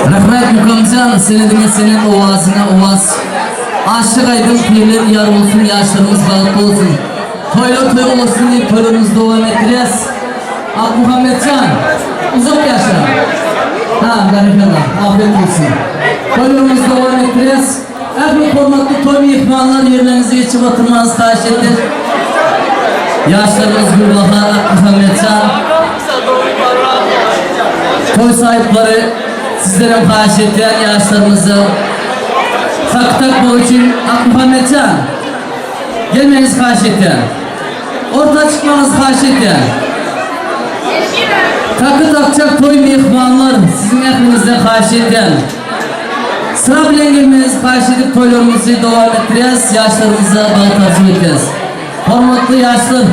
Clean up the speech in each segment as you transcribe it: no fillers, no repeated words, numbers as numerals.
Rahmet Mukamjan, seni diňe seniň owazyňa owaz. Aşyk aýdyň pirler ýar bolsun, ýaşlarymyz bagtly bolsun. Toýlar toý bolsun diýip toýlarymyzy dowam etdirýäs. Akmuhammetjan, uzak ýaşa. Ha, berekella, afiyet bolsun. Toýlarymyzy dowam etdirýäs. Ähli hormatly toý myhmanlar ýerleriňize geçip oturmagyňyzy haýyş etdik. Ýaşlarymyz Gülbahar Akmuhammetjan. Toý saýyplary sizlerem haýyş etýän ýaşlarymyza tak takmak üçin Akmuhammetjan gelmegiňizi haýyş etýän. Orta çykmagyňyzy haýyş etýän. Taky takjak toý myhmanlar siziň ähliňizden haýyş etýän. Sıra bilen gelmegiňizi haýyş edip toýlarymyzy dowam etdirýäs, ýaşlarymyza bagt arzuw etýäs. Hormatly ýaşlar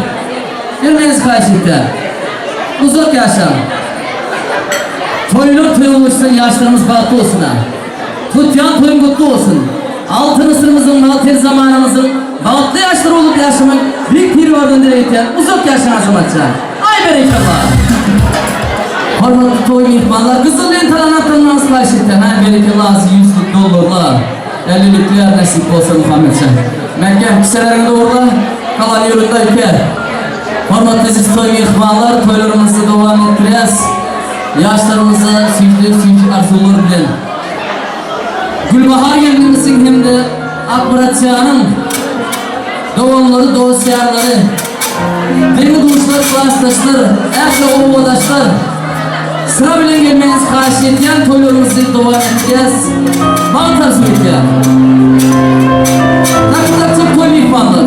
gelmegiňizi haýyş etýän. Uzak ýaşaň. Toýlar toý bolsun, ýaşlarymyz bagtly bolsun. Tutýan toýuň gutly bolsun. Altyn asyrymyzyň, bagtyýar zamanamyzyň bagtly ýaşlary bolup ýaşamak Beýik Piribardan dileg etýän. Uzak ýaşaň Azamatjan. Aý berekella. Hormatly toý myhmanlar, gyzyl lentadan atlanmagyňyzy haýyş etýän. Aý berekella az ýüzlük dollarlar. Ellilikler nesip bolsa Muhammetjan. Mäkäm kiseleriňi dogurla, galan ýöründe ike. Hormatly eziz toý myhmanlar, toýlarymyzy dowam etdirýäs. Ýaşlarymyza süýji süýji arzuwlar bilen. Gülbahar gelnimiziň hem-de Akmyratjanyň doganlary, dost-ýarlary, deňi-duşlar, klasdaşlar, ähli obadaşlar sıra bilen gelmegiňizi haýyş edýän, toýlarymyzy dowam etdirýäs. Bagt arzuw edýän. Takdyr toý myhmanlar.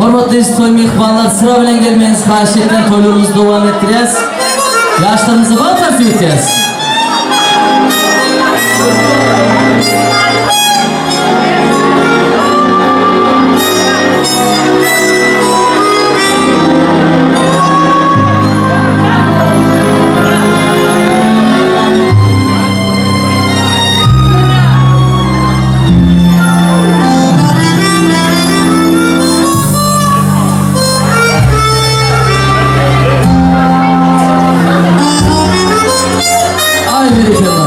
Hormatly eziz toý myhmanlar, syra bilen gelmegiňizi haýyş etýän, toýlarymyzy dowam etdirýäs. Ýaşlarymyza bagt arzuw etýäs. Ay berekella.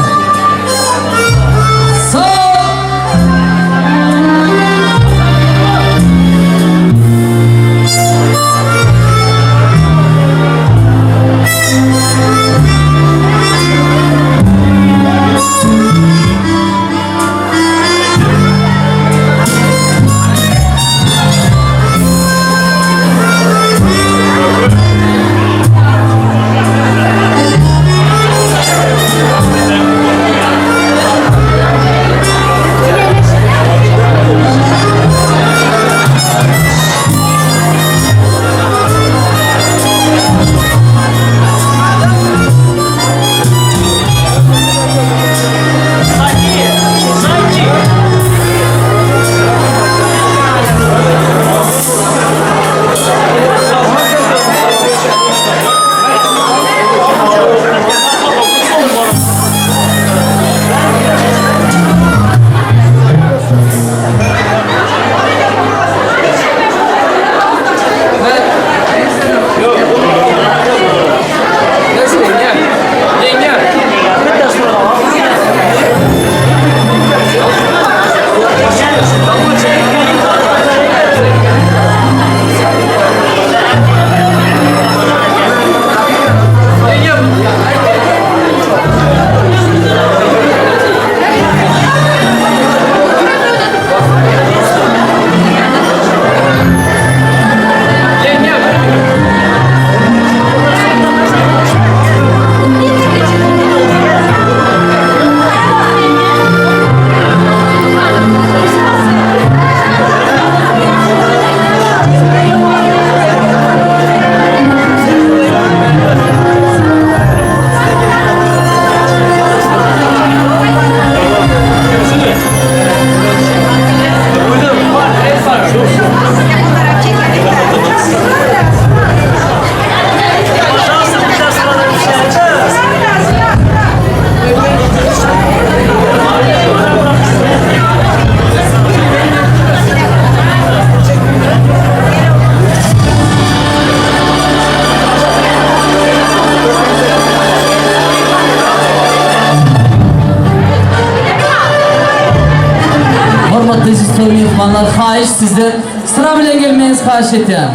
Haýyş sizden syra bilen gelmegiňizi haýyş etýän.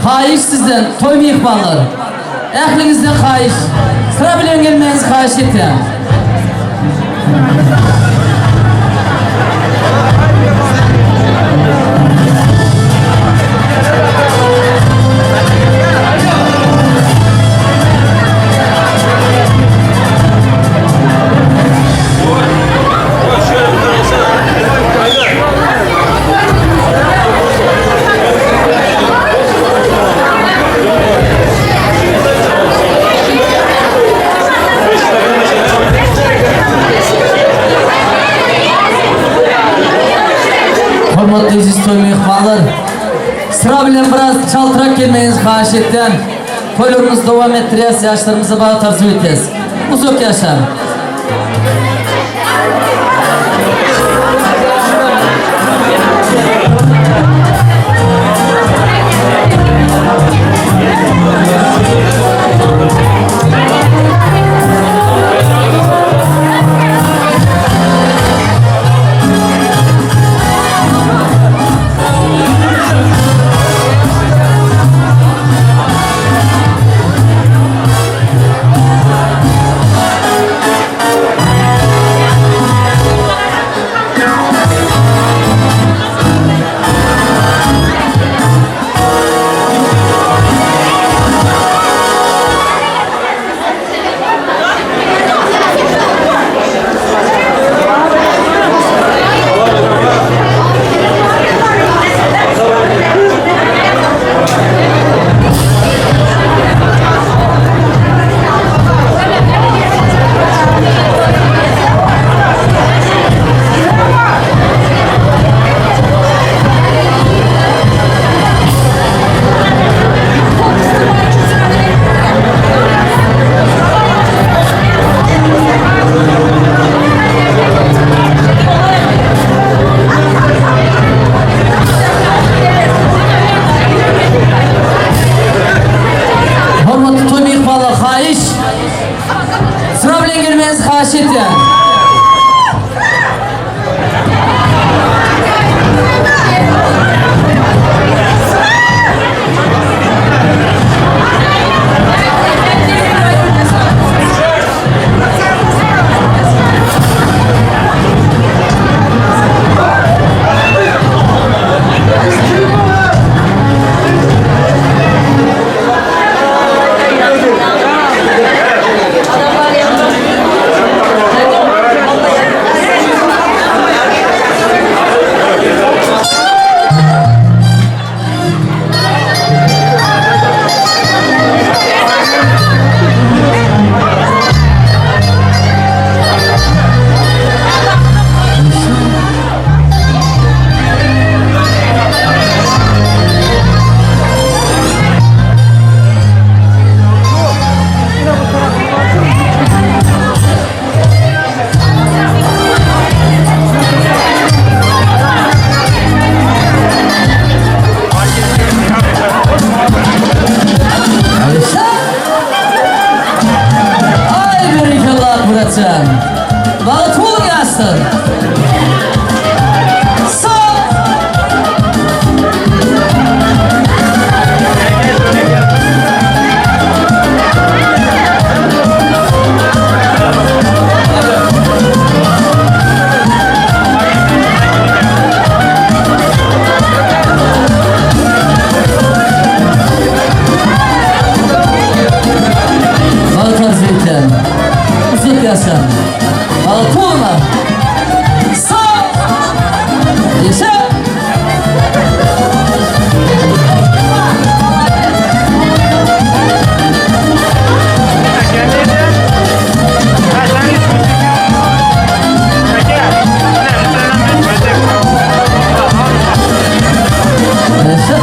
Haýyş sizden toý myhmanlar. Ähliňizden haýyş syra bilen gelmegiňizi haýyş etýän. Hormatly eziz toý myhmanlar, syra bilen biraz çaltrak gelmegiňizi haýyş etýän. Toýlarymyzy dowam etdirýäs, ýaşlarymyza bagt arzuw etýäs. Uzak ýaşaň! Hormatly toý myhmanlar haýyş Sıra bilen gelmegiňizi haýyş etýän. Ay berekella Muratjan. Bana tol ýaşlar. Sağ. Bagt arzuw etýän. Uzak ýaşaň. Bagtly boluň. Sag! Ýaşa! Ýaşa!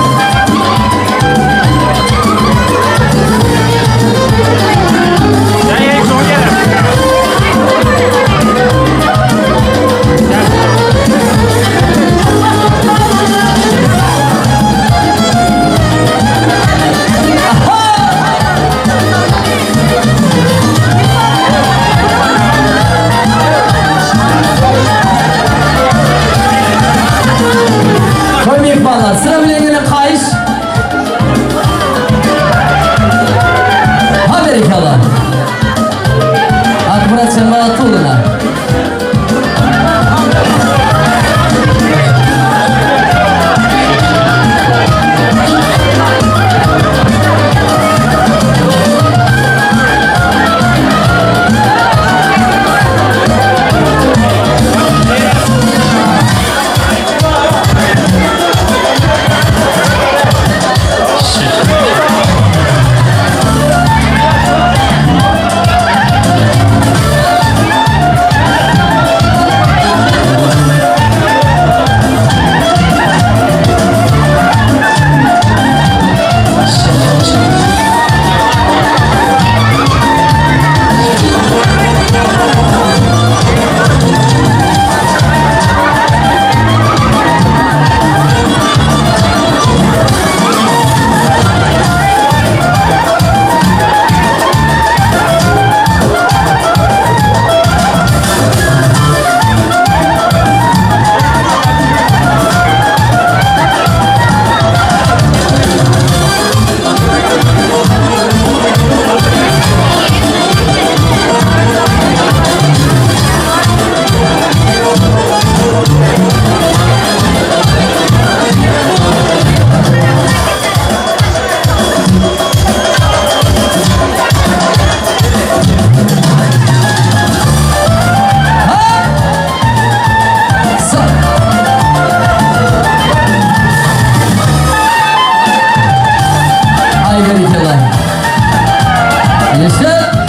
etýär.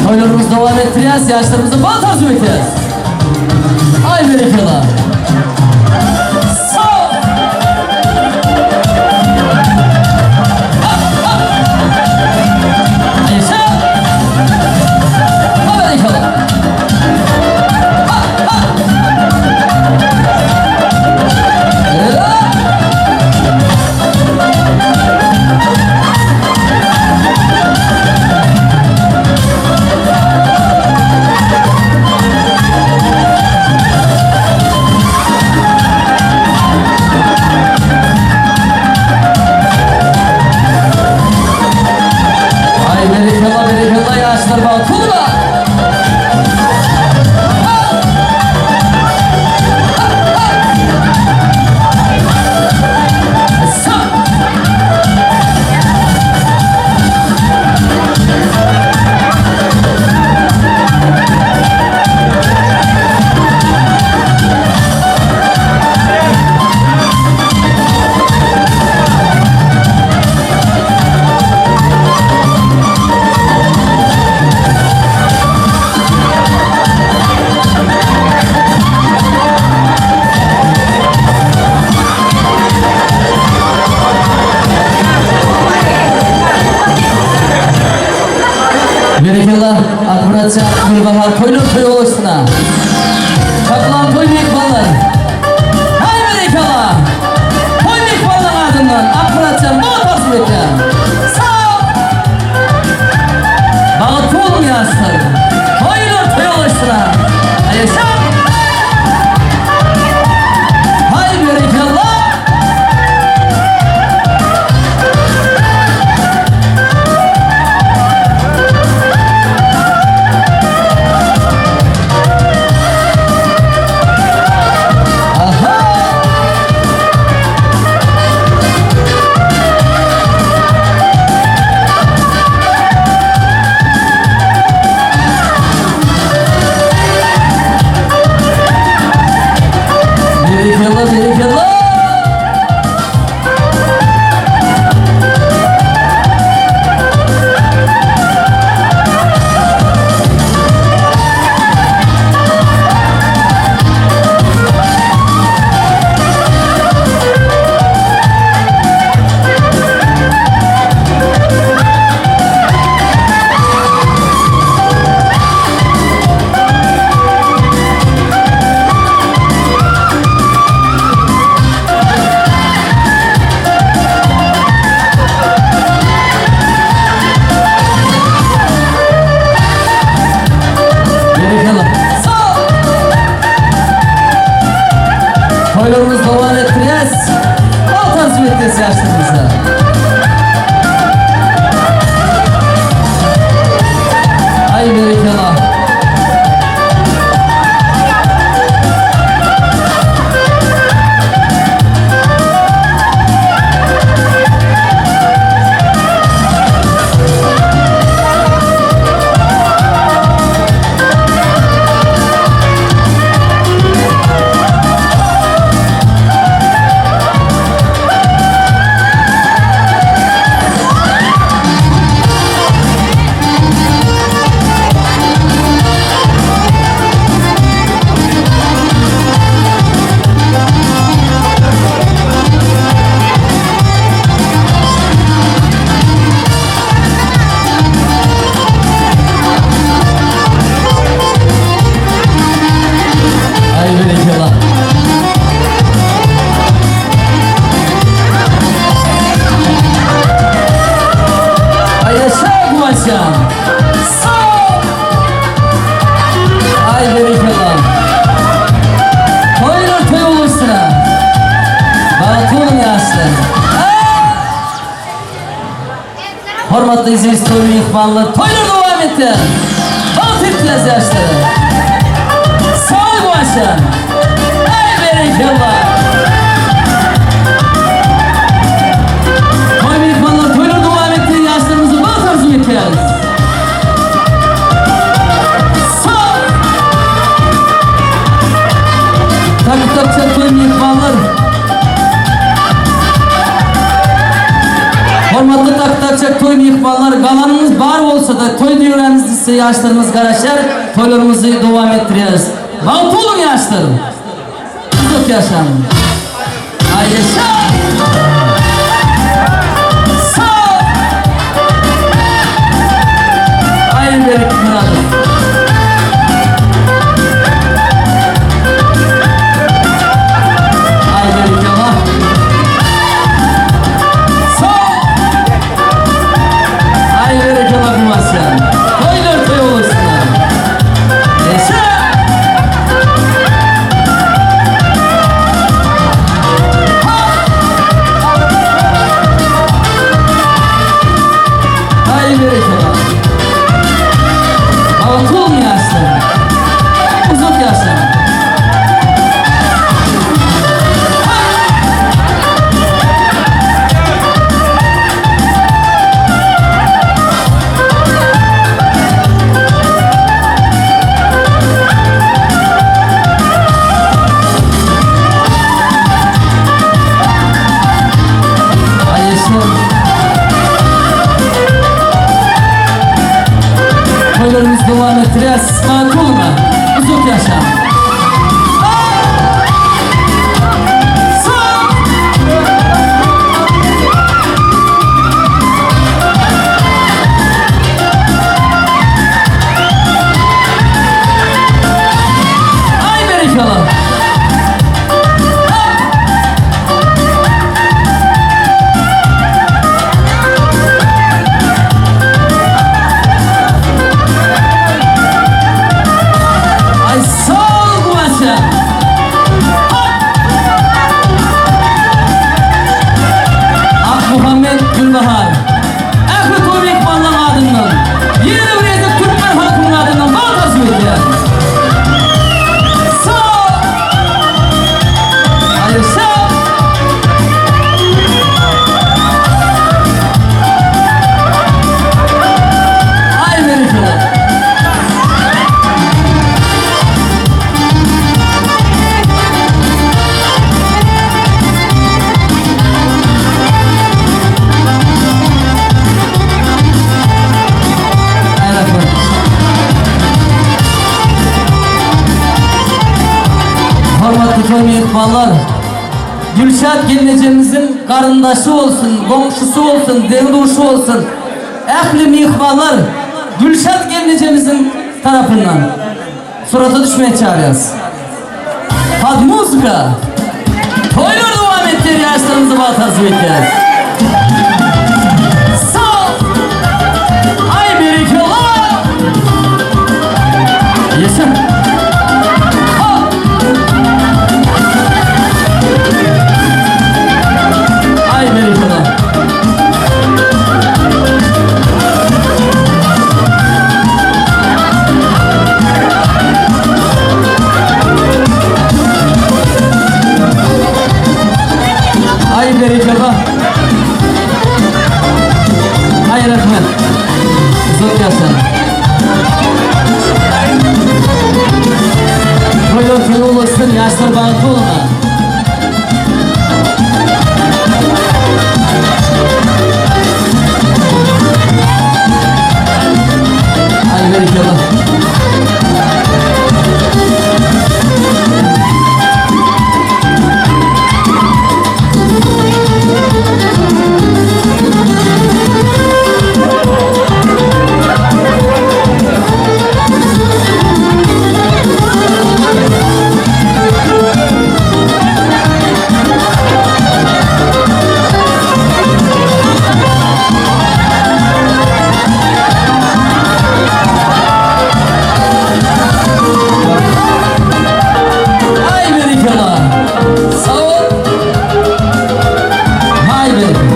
Toýlarymyzy dowam etdirýäs, ýaşlarymyzy bal tarzym etýäs. Aý berekella. Sag! Aýşe! Ha berekella. Ha ha! Ýa! Ay berekella berekella ýaşlar bagtly Berekella Akmyratja Gülbahar toýlar toý bolsun-a. Çakylan toý myhmanlar. Haý berekella! Toý myhmanlaryň adyndan Akmyratja muňa tagzym etýän. Sag! Bagtly boluň ýaşlar. Toýlar toý bolsun-a. Aýaşa! Haý berekella! Aha! Berekella, berekella! Berekella. Sag! Toýlarymyzy dowam etdirýäs. Bal tarzym etýäs ýaşlarymyza. Aý berekella. Hormatly eziz toý myhmanlar, toýlar dowam etýär. Bagt etýäs ýaşlara. Sag başa. Aý berekella. Toý myhmanlar, toýlar dowam etýär, ýaşlarymyza bagt arzuw etýäris. Sag. Tak tak toý myhmanlar. Hormatly tak-takçak toý myhmanlar, galanymyz bar bolsa-da, toý döwränimiz düşse ýaşlarymyz garaşýar, toýlarymyzy dowam etdirýäris. Bagtly boluň ýaşlar! Uzak ýaşaň! Aý ýaşa! Sag! Aý Berik Myradow! Aý berekella! Ay berekella Kumasyan. Toylar toy olsun. Yaşa! Ay berekella. Altın yaşlar. Uzun yaşlar. Toýlarymyz dowam etdirýäs. Bagtly uzak ýaşa. Ay berekella. Ay sag Guwançjan. Akmuhammet Gülbahar. Ähli toý myhmanlaryň adyndan, ýene bir gezek türkmen halkynyň adyndan bagt arzuw edýärin. Sag! Aý sag! Aý berekella. Aý rahmet. Hormatly toý myhmanlar, Gülşat gelnejemiziň garyndaşy bolsun, goňşusy bolsun, deň-duşy bolsun, ähli myhmanlar Gülşat gelnejemiziň tarapyndan surata düşmeye çagyrýarys. Pod muzyka! Toýlar dowam etýär, ýaşlarymyza bagt arzuw etýäris. Sag! Aý berekella! Ýaşa! Ha! Aý berekella! Aý berekella! Aý rahmet! Uzak ýaşa! Toýlar toý bolsun, ýaşlar bagtly bolsun. Aý berekella! Aý berekella! Sag bol! Haý berekella!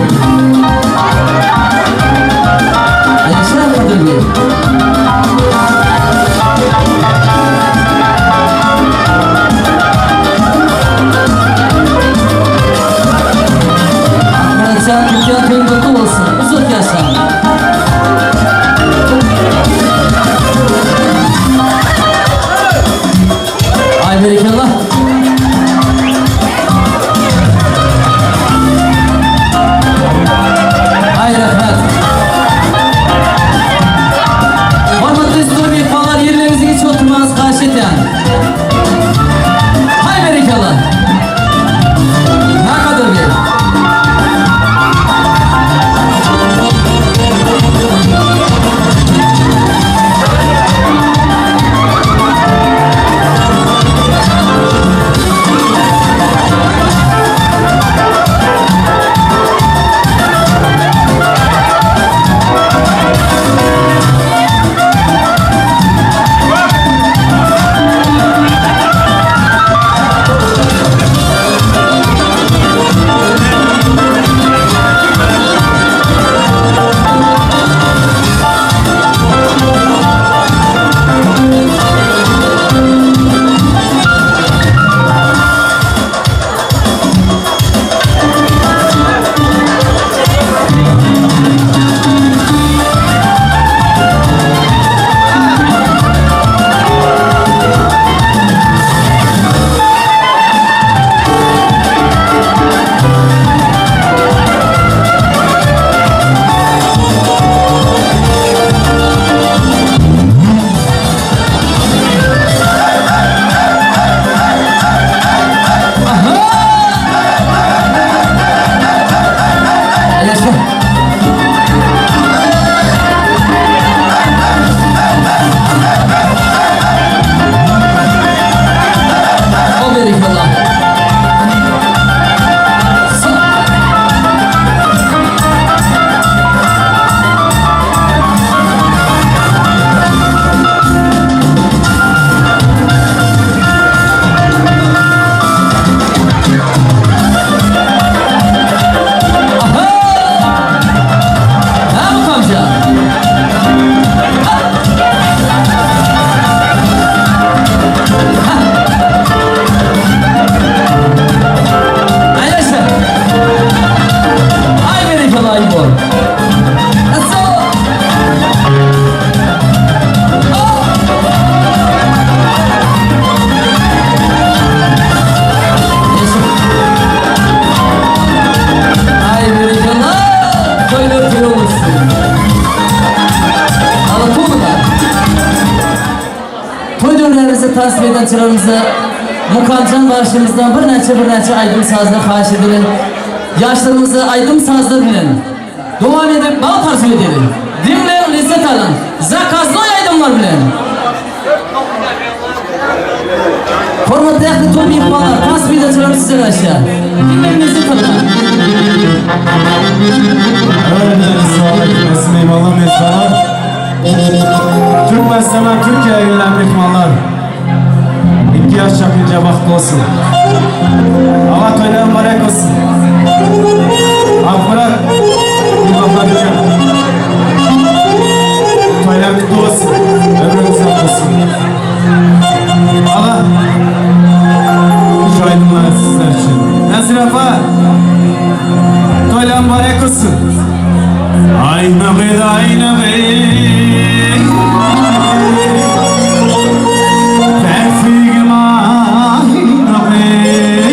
Amatjan tutýan toýuň gutly bolsun. Uzak ýaşaň. Aý berekella. Aý rahmet. Hormatly stol myhmanlar ýerleriňize geçip oturmagyňyzy haýyş edýän. Haý berekella. Nakadyr bir. Yaşa. O berekella. Aha! Ha bu amca? Ha! Ay yaşa. Ay berekella ay bol. Nasıl? Ah! Yaşa. Ay berekella. Toýlar toý olsun. Alaturda. Toý döwürlerimizi tans meýdançalarymyza Mukamjan bagşymyzdan birnäçe birnäçe aýdym sazlar haýyş edilen. Ýaşlarymyzy aýdym sazlar bilen dowam edip bagt arzuw edeli. Diňläň lezzet alyň. Zakaznoý aýdymlar bilen. Hormatly ähli toý myhmanlar, tans meýdançalarymyz size garaşýar. Diňläň lezzet alyň. Evet, meymanlar, mezbanlar. Türkmenistan'dan Türkiye'ye gelen mehmanlar. İki yaş çakınca bahtlı olsun. Allah toylar mübarek olsun. Akmurat, İmamlar dükkan. Toylar kutlu olsun. Ömrünüz uzun olsun. Allah şu aydınlar sizler için. Nasir Afa, toylar mübarek olsun. Ayna bir ayna bir Tevfikim ayna bir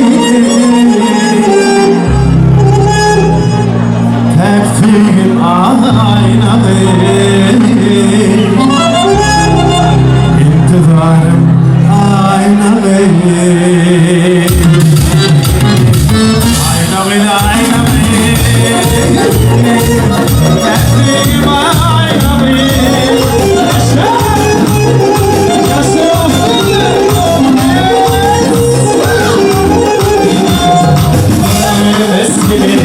Tevfikim ayna bir İntidarım ayna bir Ayna bir ayna bir Tevfikim ayna bir Yaşa Yaşa Eskili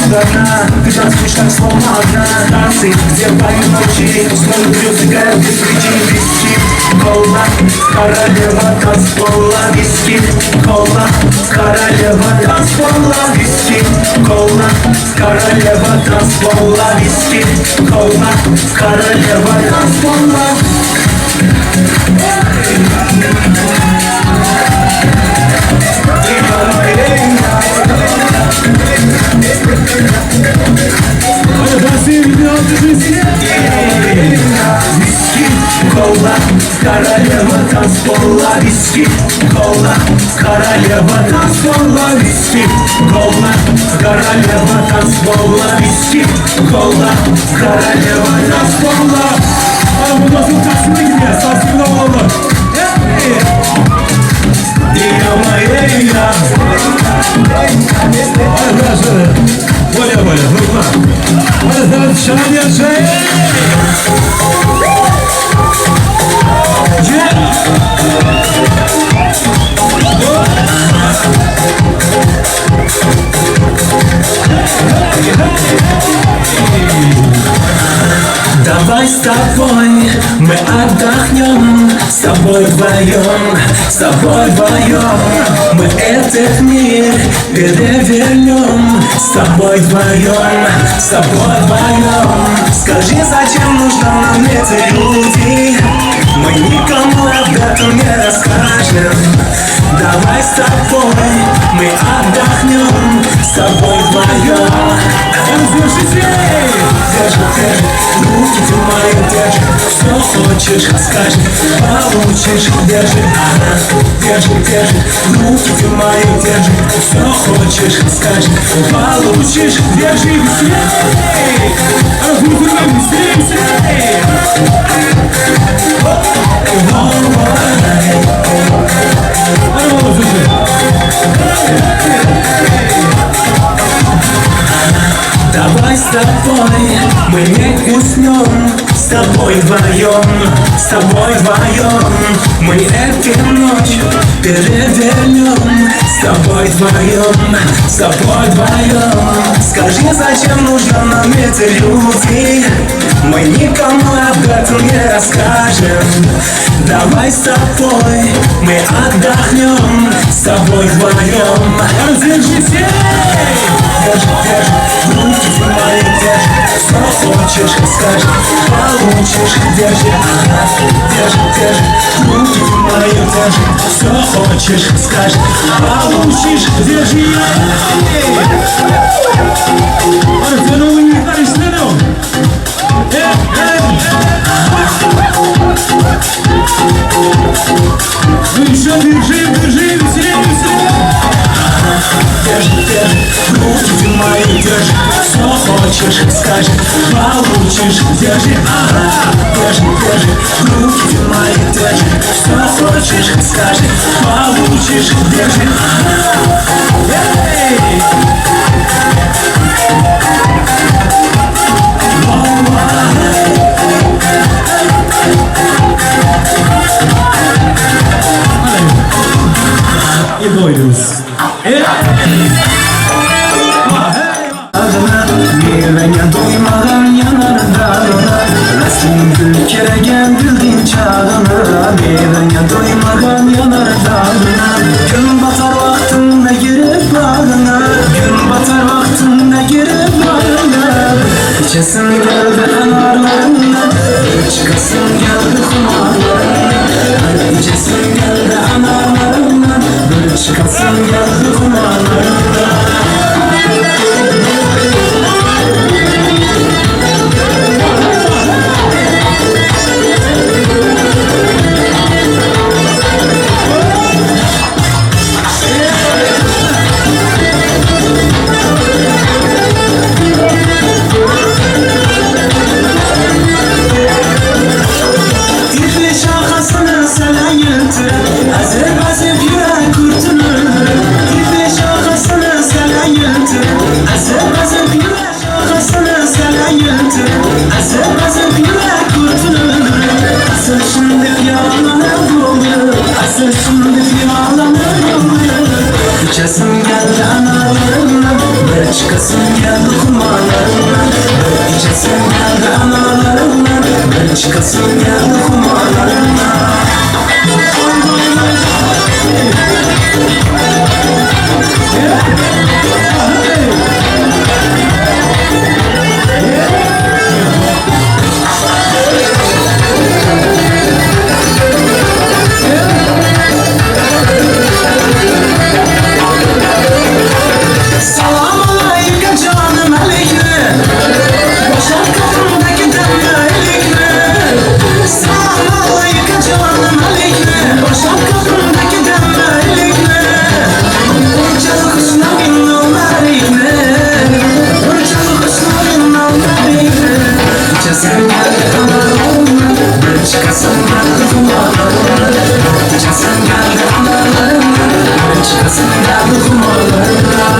Страстно. одна Ты танцуешь так словно одна Танцы, где поют ночи Снова звезды горят без причин Виски, кола, королева танцпола Виски, кола, королева танцпола Виски, кола, королева танцпола Виски, кола, королева танцпола Viski, kola, королева танцпола Виски, кола, королева танцпола Виски, кола, королева танцпола Виски, кола, королева танцпола Hadi bundan sonra Taksim'e gidiyor. Taksim'de olalım. Hey! Arkadaşlar. Böyle böyle. Hırma. Hadi sen şahane yaşayın. Yeah. Давай с тобой мы отдохнем, с тобой вдвоем, с тобой вдвоем. Мы этот мир перевернем, с тобой вдвоем, с тобой вдвоем. Скажи, зачем нужна нам эти люди? Мы никому об этом не расскажем. Давай с тобой мы отдохнем, с тобой вдвоем. Держи, держи, руки ты мои держи Все хочешь, скажи, получишь, держи, ага Держи, держи, руки ты мои держи Все хочешь, скажи, получишь, Держи, быстрее! Hadi vurdurma, быстрее, быстрее! Hadi oğlum çocuğum. Давай с тобой мы не уснем, с тобой вдвоем, с тобой вдвоем. Мы эту ночь перевернем, с тобой вдвоем, с тобой вдвоем. Скажи, зачем нужна нам эти люди? Мы никому об этом не расскажем. Давай с тобой мы отдохнем, с тобой вдвоем. Держи, Держи, держи, руки ты мои держи Все хочешь, скажи, получишь, держи, ага Держи, держи, руки ты мои держи Все хочешь, скажи, получишь, Держи! Hadi sen oğlum yürütler işine ne o? Ну еще держи, держи, веселее, веселее! Держи, держи, руки ты мои держи Все хочешь, скажи, получишь, держи, ага Держи, держи, руки ты мои держи Все хочешь, скажи, получишь, держи, ага Эй! İyi doydunuz. Meyvene doymadan yanar dağına Resmin gül keregen güldün çağına Meyvene doymadan yanar dağına Gün batar vaktinde girip bağına Gün batar vaktinde girip bağına İçesin geldi anarlarından Çıkasın geldi kumarlarından İçesin geldi anarlarından Böyle çıkasın geldi kumarlarından İpli şakasını sana yırtırım Azıp azıp yürek kurtulurum İpli şakasını sana yırtırım Azıp azıp yürek şakasını sana yırtırım Azıp azıp yürek kurtulurum Asıl şimdi yalanı bulurum Asıl şimdi yalanı bulurum İçesim geldi analarımla Bir çıkasım geldi kumarlarımla. Çykasym geldi humarlaryňa. Salam aleýke janym älekli Boşat gapyňdaky demre ilikli Salam aleýke janym älekli Boşat gapyňdaky demre ilikli Burçaly kuşlaryň nallarynı Burçaly kuşlaryň nallarynı Içesim geldi analarına Bir çykasym geldi humarlarına İçesim geldi analarına Bir çykasym geldi humarlarına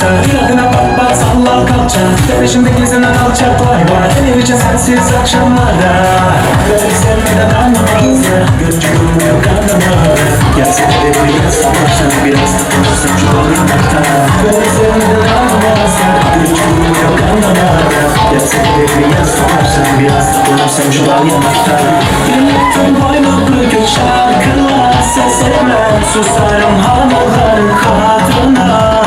yoksa İnadına pat pat salla kalça Peşimde gezinen alçaklar var Eğlence sensiz akşamlarda Böyle sevmeden anlamazlar Gözcü durmuyor kanamalar Gelsene de biraz savaştan Biraz takılırsın şu yanaktan Böyle sevmeden anlamazlar Gözcü durmuyor kanamalar Gelsene de biraz savaştan Biraz takılırsın şu yanaktan Dinlettim boynu bükük şarkılar Ses etmem susarım hanımların hatırına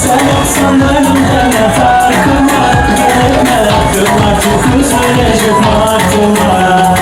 Sen yoksan ölümden ne farkı var Gelemem Dön artık üzülecek martılar.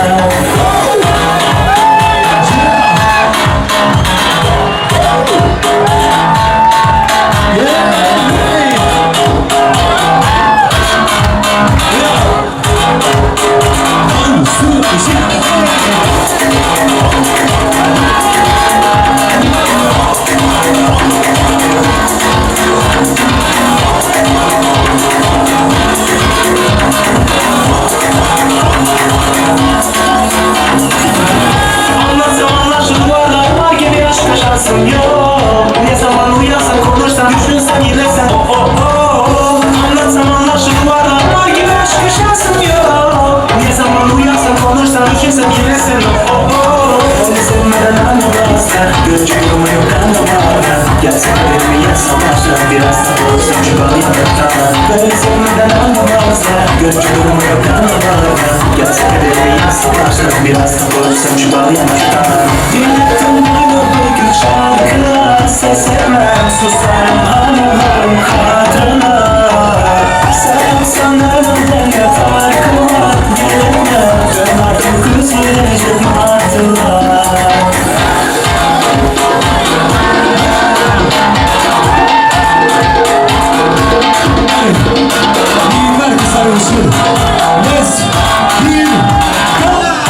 Anlatsam anlar şu duvarlar var gibi aşka şansım yok. Ne zaman uyansan konuşsan düşünsen iyileşsen oh oh oh. Anlatsam anlar şu duvarlar var gibi aşka şansım yok. Ne zaman uyansan konuşsan düşünsen iyileşsen oh oh oh. Seni sevmeden anlamazlar Gözcü durumu yok anlamazlar Gelsene benimle savaşlar Biraz takılırsın şu bal yanaktan Böyle sevmeden anlamazlar Gözcü durumu yok anlamazlar Gelsene benimle savaşlar Biraz takılırsın şu bal yanaktan Dinlettim boynu bükük şarkılar Ses etmem susarım anılarım hatırına Sen yoksan ölümden ne farkı var Gelemem Dön artık üzülecek martılar. Yiğitler kısarmışsın. Let's bir kola.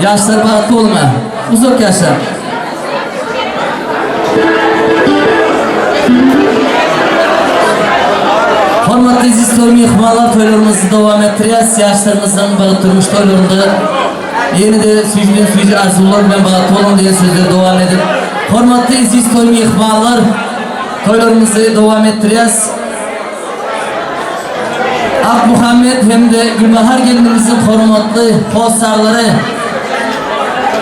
Ýaşlar bagtly boluň-a. Uzak ýaşaň. Hormatly eziz toý myhmanlar toýlarymyzy dowam etdirýäs. Ýaşlarymyzyň bagtly durmuş toýlarynda ýene-de süýjüden süýji arzuwlar bilen bagtly boluň diýen sözleri dowam edip, hormatly eziz toý myhmanlar toýlarymyzy dowam etdirýäs. Akmuhammet hem-de Gülbahar gelnimiziň hormatly hossarlary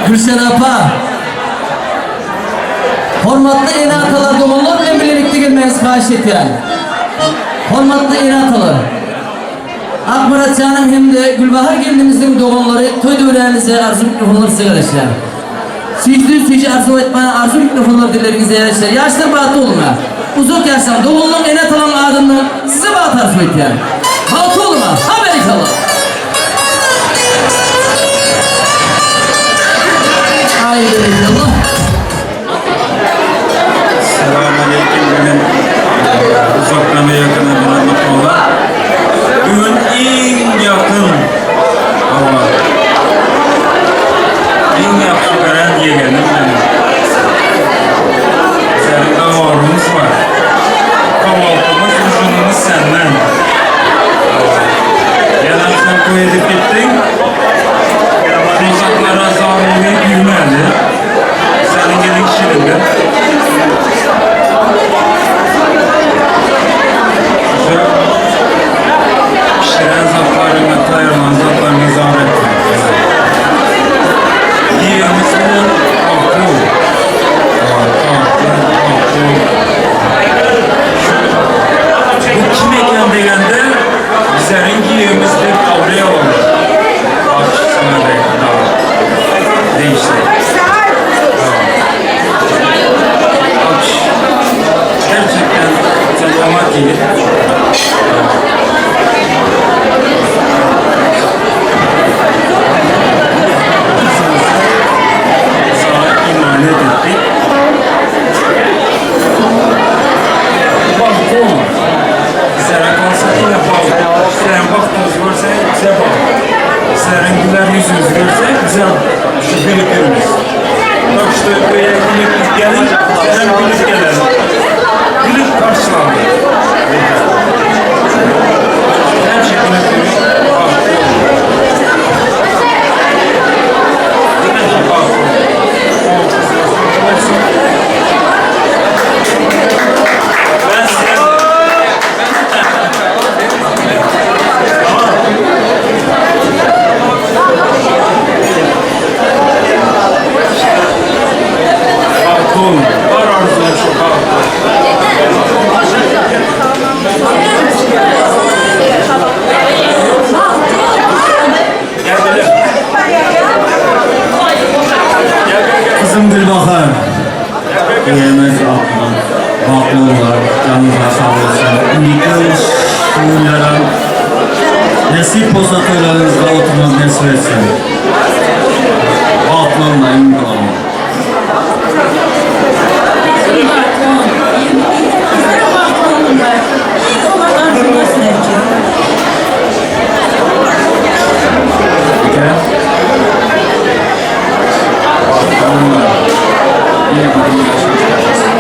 Gülşen apa, hormatly ene-atalar, doganlar bilen bilelikde gelmegiňizi haýyş etýän. Hormatly ene-atalar, Akmyrat janyň hem-de Gülbahar gelnimiziň doganlary toý döwränize arzuw mikrofonlar size garaşýar. Süýjüden süýji arzuw aýtmaga arzuw mikrofonlar dilleriňizde ýerleşer. Ýaşlar bagtly boluň-a. Uzak ýaşaň. Doganlaň, ene-atalaň adyndan size bagt arzuw etýän. Bagtly boluň-a. Ha berekella. Aý berekella. Salam aleýkum bugün uzakdan we ýakyndan gelen myhmanlar. Bugün iň ýakyn hawa iň ýagşy gören ýegenim meniň. Seniň dawarymyz bar. Kahwaltymyz, ujunymyz senden. Gel agşam toý edip gitdiň. Uzaklara zaryny bilmedi. Seniň gelin şirindir. Şu pişiren zatlaryňa, taýýarlan zatlaryňa zar etme. Diýerimiz bilen bagtly bol. Bagtly, bagtly bol. Bu kim eken degende, bizleriň giýewimiz dep awraýa boldy. Bagtly degişli. Alkış. Gerçekten sen oňat ýigit. Sana emanet etdik. Bagtly ol. Bizlere kalsa yine bagtly. Sizleriň bagtyňyzy görsek, bize bagt. Sizleriň güler ýüzüňizi görsek, bize şu gülüp ýörmüz. Tak что öýe gülüp geliň, bizem gülüp gelelim. Gülüp garşylandy. Her şeyden ötürü bagtly olun. Bagtly olun. Olsun. Ben size... Tamam. Bagtly olun. Bar arzum şu bagtly. Gel gel. Gel gel gel. Kızım Gülbahar. Yeğenimiz Akman. Bagtly ollar, janyňyza sag bolsun. Indiki ýyllaram nesip bolsa toýlaryňyzda oturmak nesip etsin. Bagtly bolma iň dogany. Sizler bagtly bolunlar. Iň oňat arzuwlar sizler üçin. Bike. Bagtly olunlar. Yine bir yaşamış yaşasın.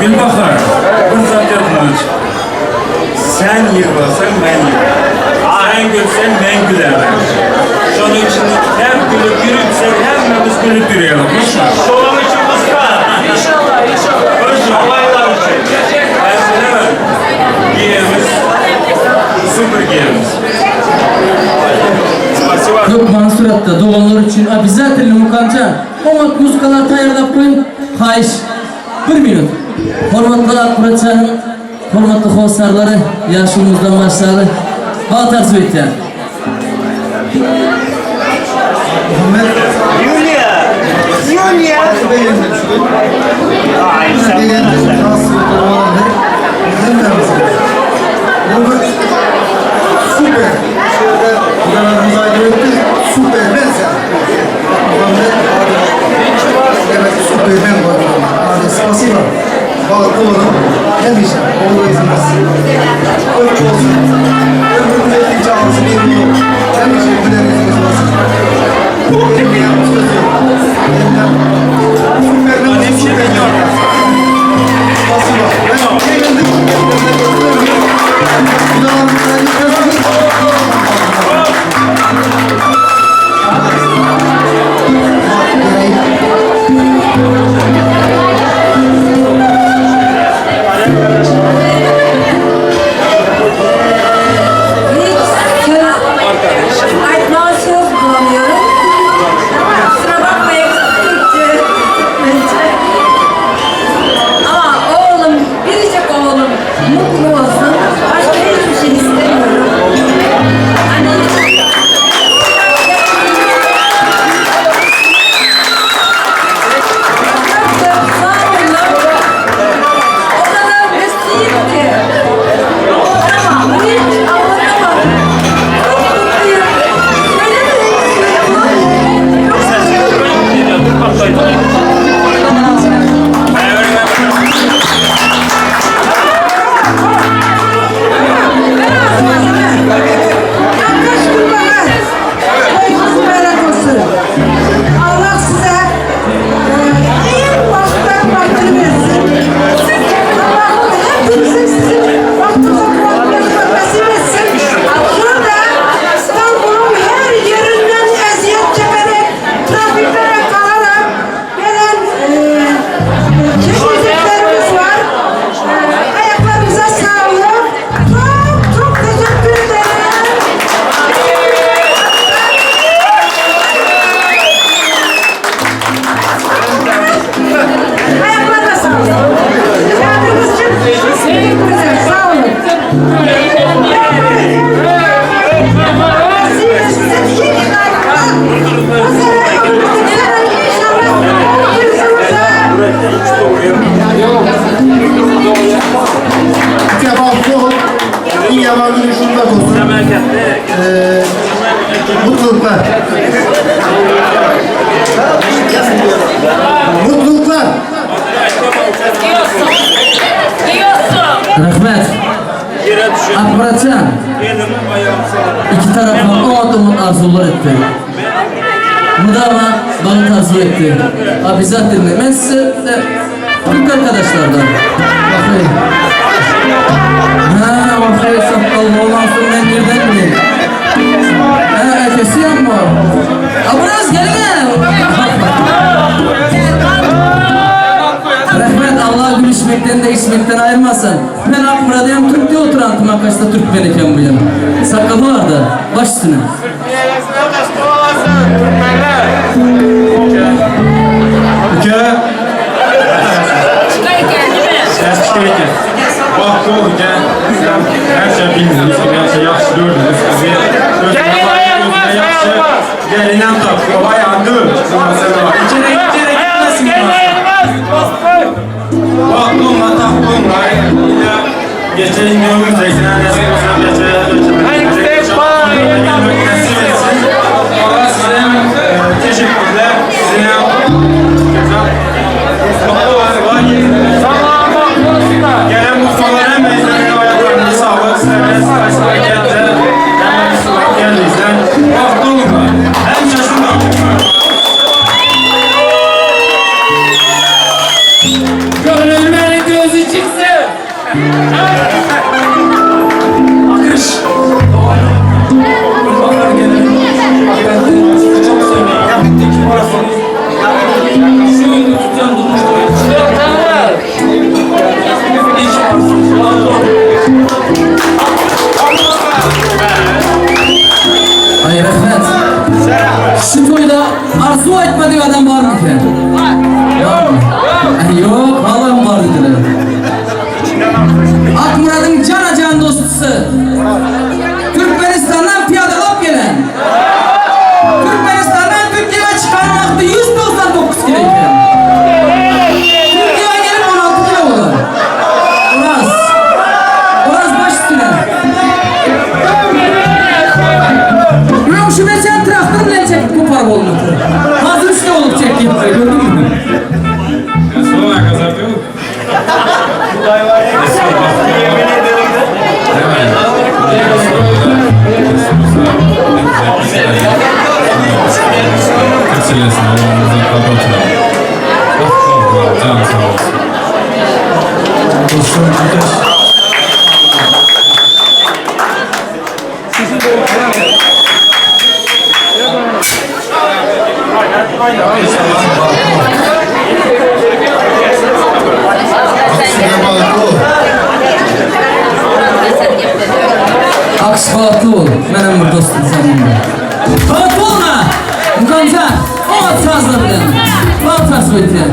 Gülbahar, bir zat ýadyňdan çykdy. Sen ýyglasaň men ýyglaryn. Sen gülseň men gülerin. Şonuň üçin hem gülüp ýürüpsek hemmämiz gülüp ýürelim. Şonuň üçin ussa. İnşallah, inşallah. Olaylar üçin. Ben bilemem. Giýemiz. Super giýemiz. Spasiba. Hökman suratda doganlar üçin obязательно Mukamjan oňat muzkalar taýýarlap goýuň haýyş bir minut hormatly Akmyrat janyň hormatly hossarlary ýaşulymyzdan başlaly bagt arzuw etýän. Yuliya. Yuliya. Ay sen Süper. Süpermen sen. Muhammed Evet, Süpermen var. Hadi, spasiba. Bagtly boluň. Hemişe. Ogul-gyzymyz köp bolsun. Ömrümiz etdikçe arzu bir bolup, hemişe güler ýüzümiz bolsun. Benim söz yok. Süpermen, süpermen. Spasibo. Ben kendim Hiç söz, aýtmaga söz bulamıyorum. Kusura bakmayın Türkçe. Bence. Ama oğlum, biricik oğlum mutlu olsun. Başka hiçbir şey istemiyorum. Hani Çok çok sağ olun. O kadar mutluyum ki. Ama hiç anlatamam. Çok mutluyum. Söylemek istiyorum. Çok mutluyum. Arkadaş kurbanı. Toyumuz mübarek olsun. Allah size e, en baştan bahtını versin. Allah hepimizin sizin bahtınıza kuvvetini nasip etsin. Şurada İstanbul'un her yerinden eziyet çekerek, trafiklere kalarak gelen e, çekmeyeceklerimiz var. E, ayaklarınıza sağlık. Çok çok teşekkür ederim. Ayaklarına sağlık. Geldiğiniz için teşekkür ederim. Sağ olun. Uka bagtly bol. Iň ýaman güni şunda bolsun. Ee, mutluluklar. Mutluluklar. Rahmet. Akmuratcan. Iki tarapa oňat oňat arzuwlar etdi. Mydama bagt arzuw etdi. A bizat dinle. Men size e, Türk arkadaşlardan. Bakayım. Ha, bakayım sakkallı olansın men nirden bileyim. Ha, kesiyor mu? A biraz gelin Rahmet Allah gülüşmekten de içmekten ayırmasın. Men Akmurad'ım Türk'te oturan Tımakaş'ta Türkmen eken bu yan. Sakalı vardı. Baş üstüne. Uka. Ses çıkar ekan. Baxtli ol uka. Həmişə bildiniz ki, həmişə yaxşı gördünüz bizi. Gelin ayarmaz, Yaxşı ayarmaz. Gelinen tap. Bayağı dur. İçeri içeri gitmesin. Gelin ayarmaz. Bastır. Baxtlı olma, taxtlı olma. Geçen görmüşsek, nasip olsa geçen Nasip etsin. Allah size e, teşekkürler. Size Mutlu olun. Gelen mutlulara meydanına ayaklarına sağlık. Sizlere geldi. Geldiysen. Baxtlı olun. Həmişə şundan. Görünmenin gözü çıksın. Akış. Kurbanlar gelelim. Ben sizi çok seviyorum. Şu yönü tutan durmuştur. İyi ki varsınız. Ay rahmet. Şu toýda arzuw aýtmadyk adam barmy eken? Var mı? Ay yok, vallahi var dediler. Akmuradyň jana jan dostusy. Türkmenistandan piyadalap gelen. Türkmenistandan Türkiye'ye çıkan wagty 199 kilo eken. Türkiye'ye gelip 16 kilo bolar. Oraz. Oraz baş üstüne. Yok şu geçen traktör bilen çekip kopar bolmadı. Hazır üstüne olup çekip gördün mü? Sonra kazardı. Akyş bagtly bol. Menem bir dostum seniň. Bagtly bolma! Mukamjan, oňat sazlar bilen. Bagt arzuw etýän.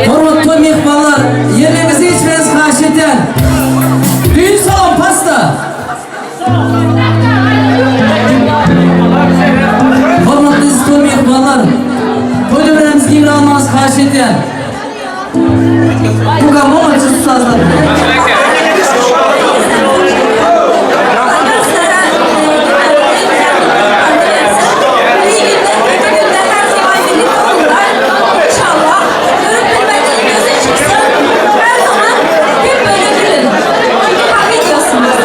Hormatly myhmanlar, ýerlerinizi geçmegiňizi haýyş edýän. Düýn salon pasta. Hormatly eziz toý myhmanlar, toý döwränimizi giňräk almagyňyzy haýyş edýän. Mukam oňat sazlar bilen. İnşallah görüp bilmediğin gözü çıksın. Her zaman hep böyle gülün. Çünkü hak ediyorsunuz.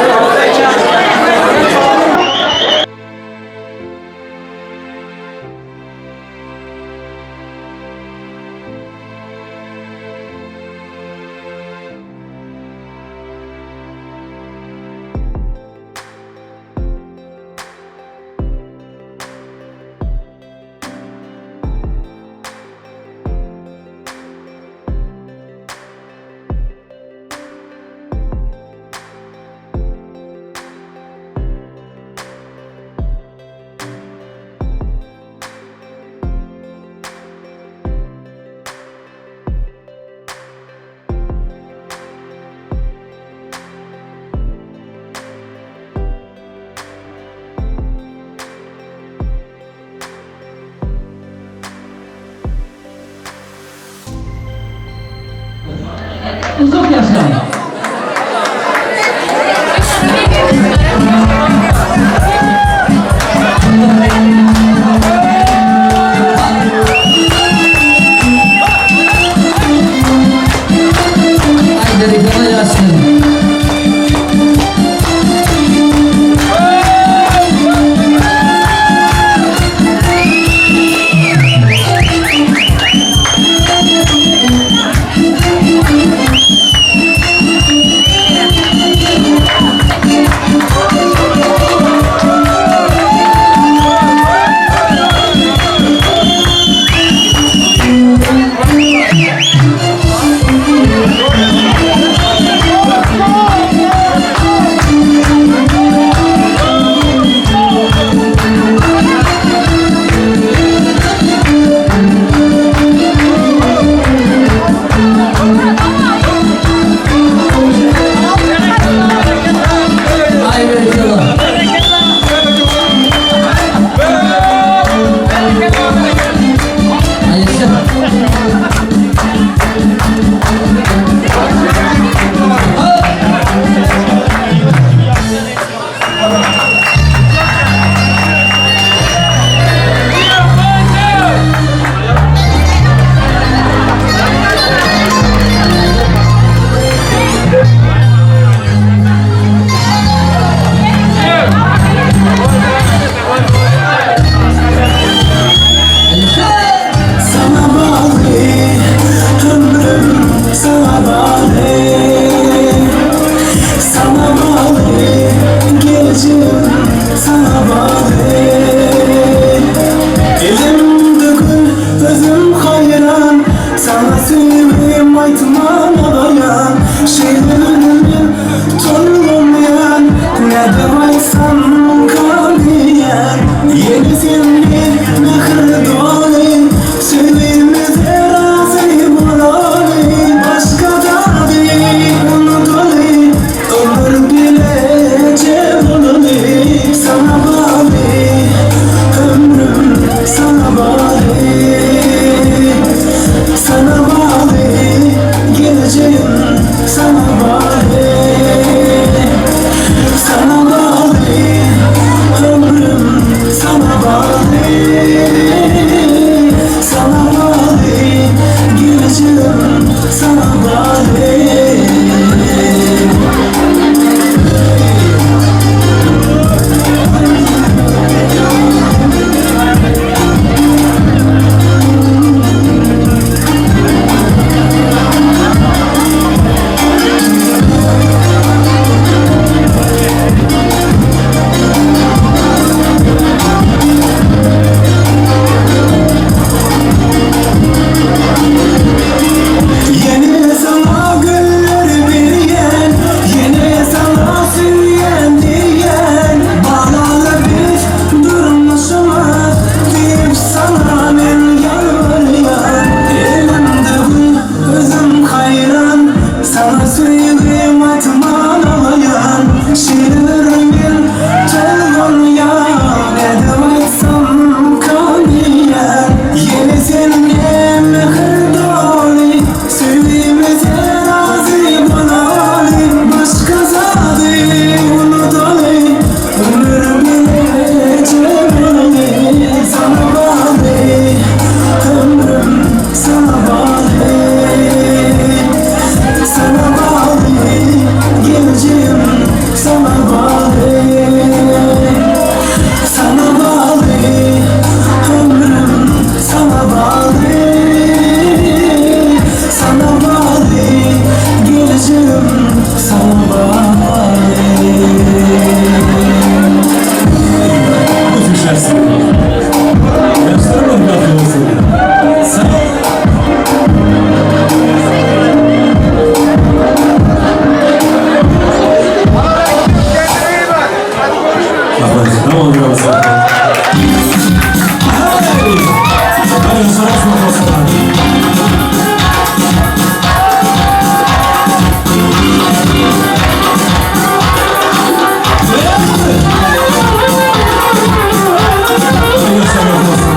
Uzak ýaşaň. Aý berekella ýaşlar. Saňa söýgim aýtman alaýan Şeýle men tolgunýan Nädip aýtsamkam diýýän Ýene senden mähir doly Söýgimize razy bolaly Başga zady unudaly Ömür bileje bolaly Saňa bagly ömrüm Saňa bagly Saňa bagly Geljegim saňa bagly Saňa bagly Ömrüm saňa bagly Saňa bagly Gelejegim saňa bagly. Yaşlarım baklı olsun. Sağ ol. Tamam biraz. Hey! Hadi sana olsun.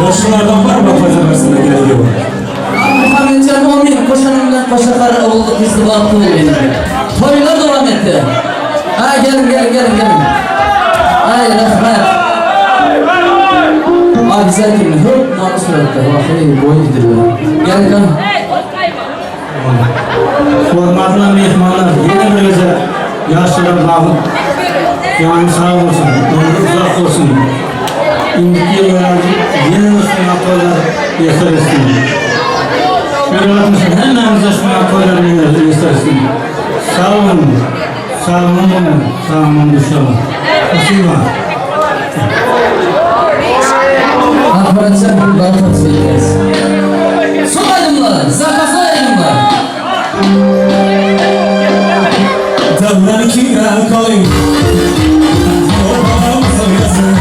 Yaşlılardan var mı fazla versinler geliyor. Muhammetcan olmayın, koşanımdan koşakar oldu kızlı baktı benim. Toylar devam etti. Ha gelin gelin gelin gelin. Ay rahmet. Aa güzel kim? Hıp namus suratı. Bak hey boyu gidiyor. Gel kan. Hormatly myhmanlar, ýene bir gezek ýaşlara bagyp, jany sag bolsun, ömri uzak bolsun. Indiki ýyllarda ýene şuňa toýlar ýeser etsin. Şöyle hemmämize şuňa toýlar ýeser etsin. Sag boluň, sag boluň, sag boluň inşallah. Spasiba. Aparatçı bir söyleyeceğiz. Son aydınlar, zapaslı aydınlar. Dağlar kira koy. Obamıza yazın.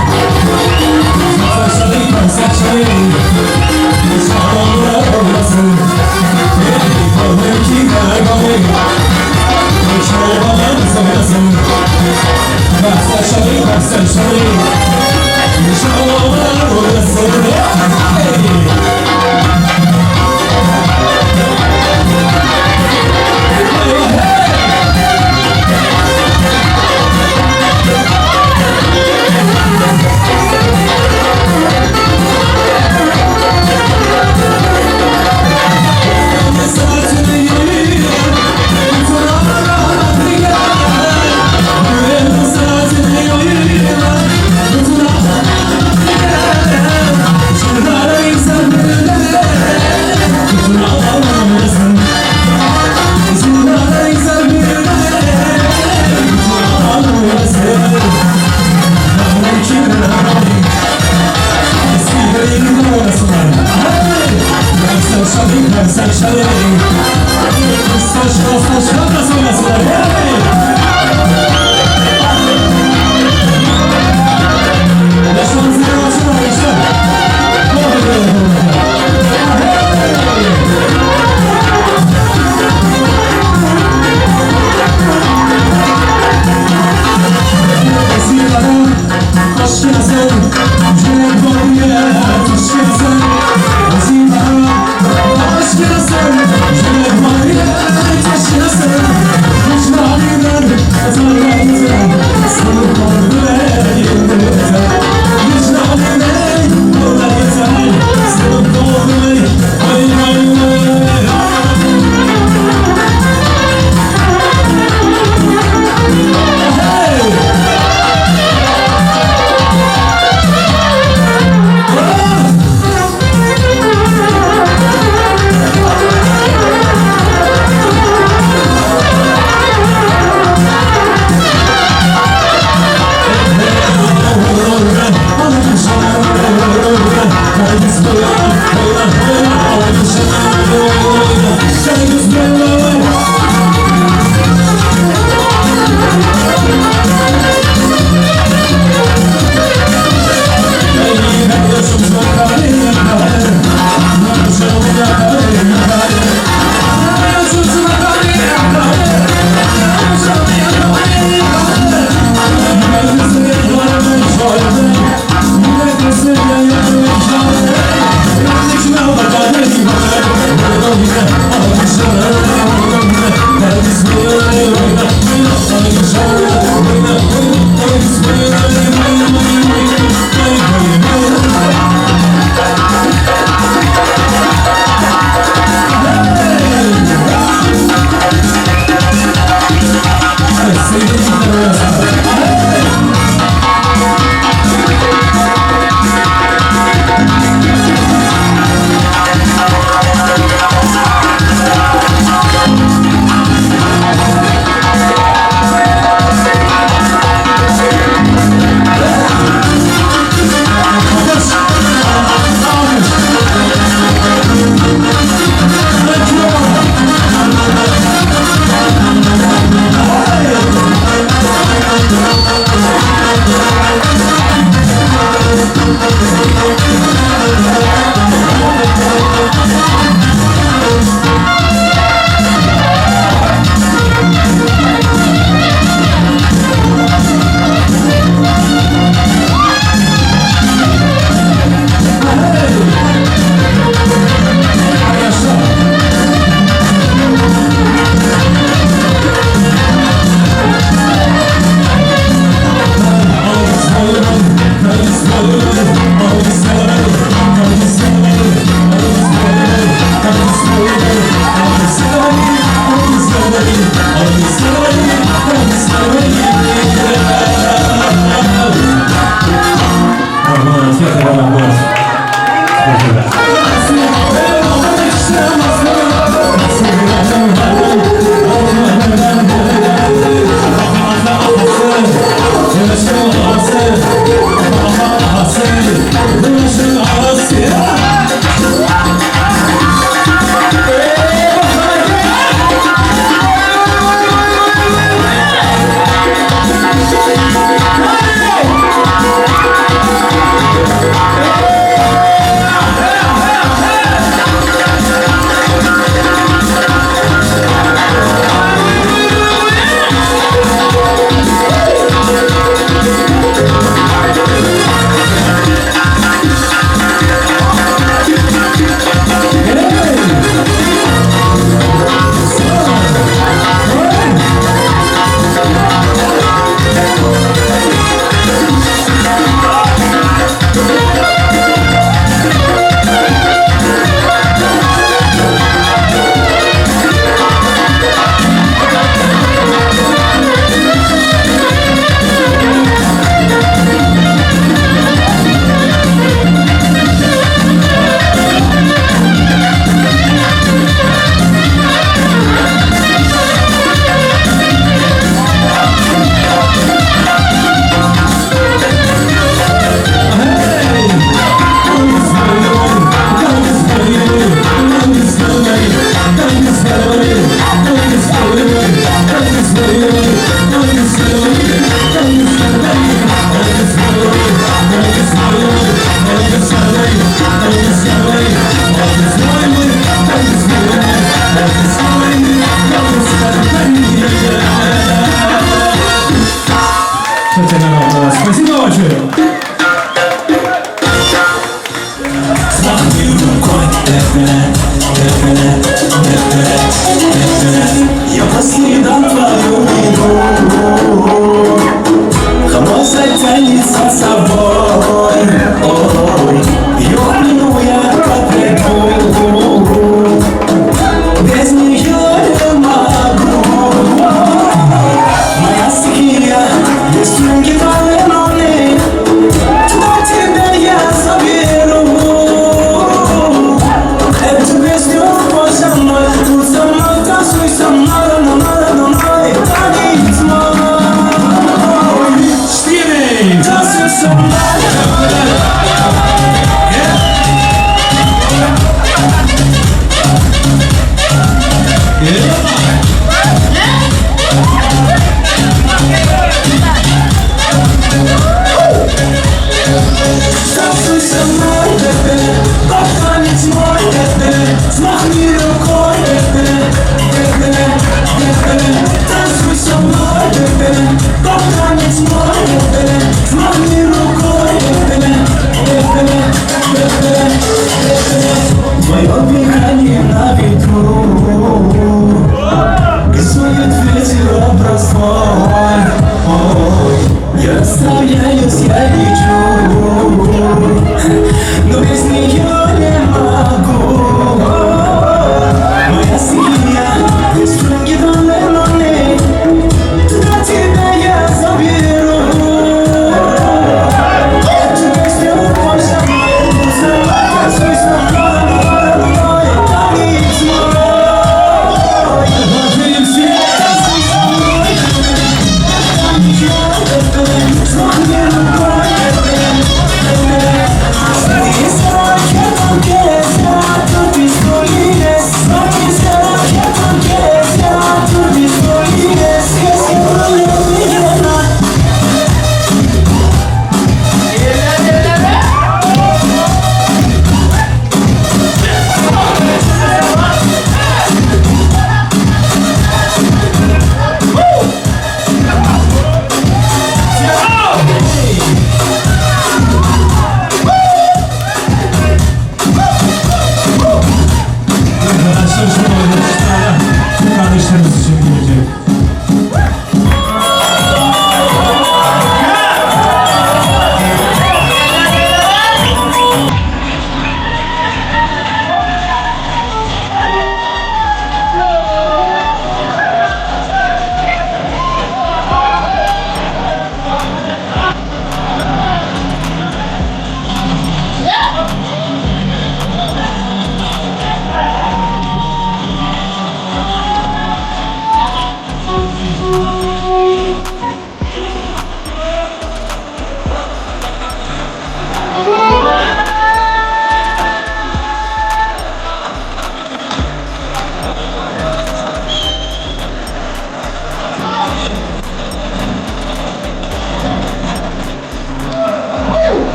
Alsa.